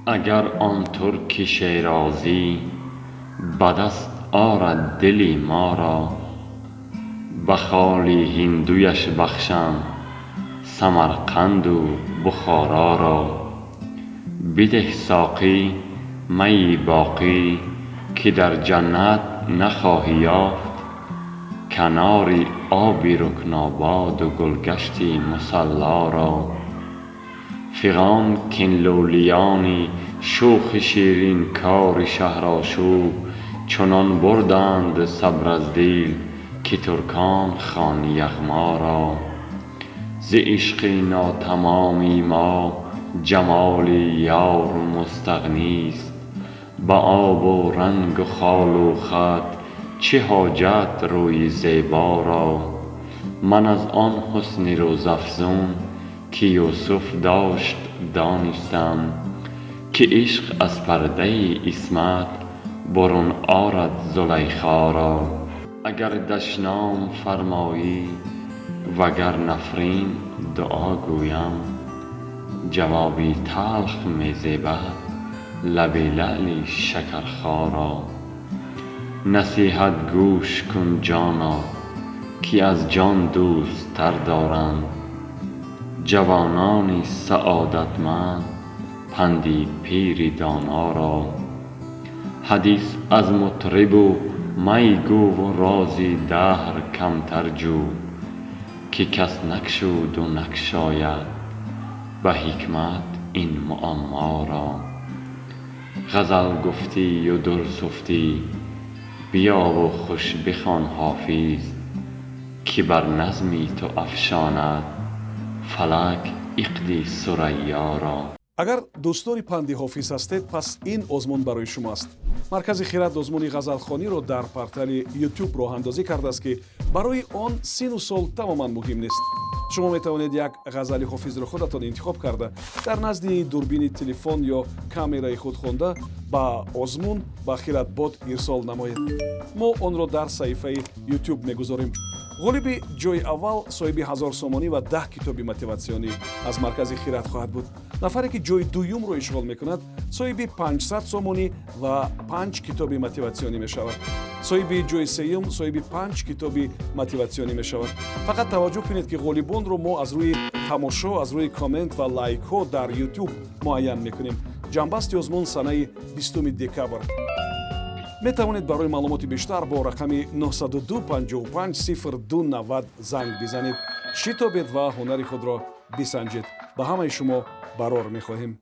Агар он ترک شیرازی به دست آرد دلی ما را، به خالی هندویش بخشم سمرقند و بخارا را. بده ساقی میی باقی که در جنت نخواهی یافت کناری آبی رکناباد و گلگشتی مصلا را. فغان کاین لولیان شوخ شیرین کار شهرآشوب چنان بردند صبر از دل که ترکان خوان یغما را. ز عشق ناتمام ما جمال یار مستغنی است، به آب و رنگ و خال و خط چه حاجت روی زیبا را؟ من از آن حسن روزافزون که یوسف داشت دانستم که عشق از پرده عصمت برون آرد زلیخا را. اگر دشنام فرمایی وگر نفرین، دعا گویم، جوابی تلخ می زیبد لب لعل شکرخا را. نصیحت گوش کن جانا که از جان دوست تر دارند جوانان سعادتمند پند پیر دانا را. حدیث از مطرب و می گو و راز دهر کمتر جو که کس نگشود و نگشاید به حکمت این معما را. غزل گفتی و در سفتی، بیا و خوش بخوان حافظ که بر نظم تو افشاند فلک عقد ثریا را. Агар дӯстдори панди Ҳофиз ҳастед, пас ин озмун барои шумо аст. Маркази Хирад озмуни ғазалхониро дар портали Ютуб роҳандозӣ кардааст, ки барои он сину сол тамоман муҳим нест. Шумо метавонед як ғазали Ҳофизро худатон интихоб карда, дар назди дурбини телефон ё камераи худ хонда, ба озмун ба Хиратбот ирсол намоед. Мо онро дар саҳифаи Ютуб мегузорем. Ғолиби ҷои аввал соҳиби 1000 сомонӣ ва 10 китоби мотиватсионӣ аз маркази Хират хоҳад буд. Нафаре ки ҷои дуюмро ишғол мекунад, соҳиби 500 сомонӣ ва панҷ китоби мотиватсионӣ мешавад. Соҳиби ҷои сеюм соҳиби панҷ китоби мотиватсионӣ мешавад. Фақат таваҷҷӯҳ кунед, ки ғолибонро мо аз рӯи тамошо, аз рӯи коммент ва лайкҳо дар Ютуб муайян мекунем. Ҷамъбасти озмун санаи 20 декабр. Метавонед барои маълумоти бештар бо рақами 902 55 02 90 занг бизанед. Шитобед ва ҳунари худро бисанҷед. Ба ҳамаи шумо барор мехоҳем.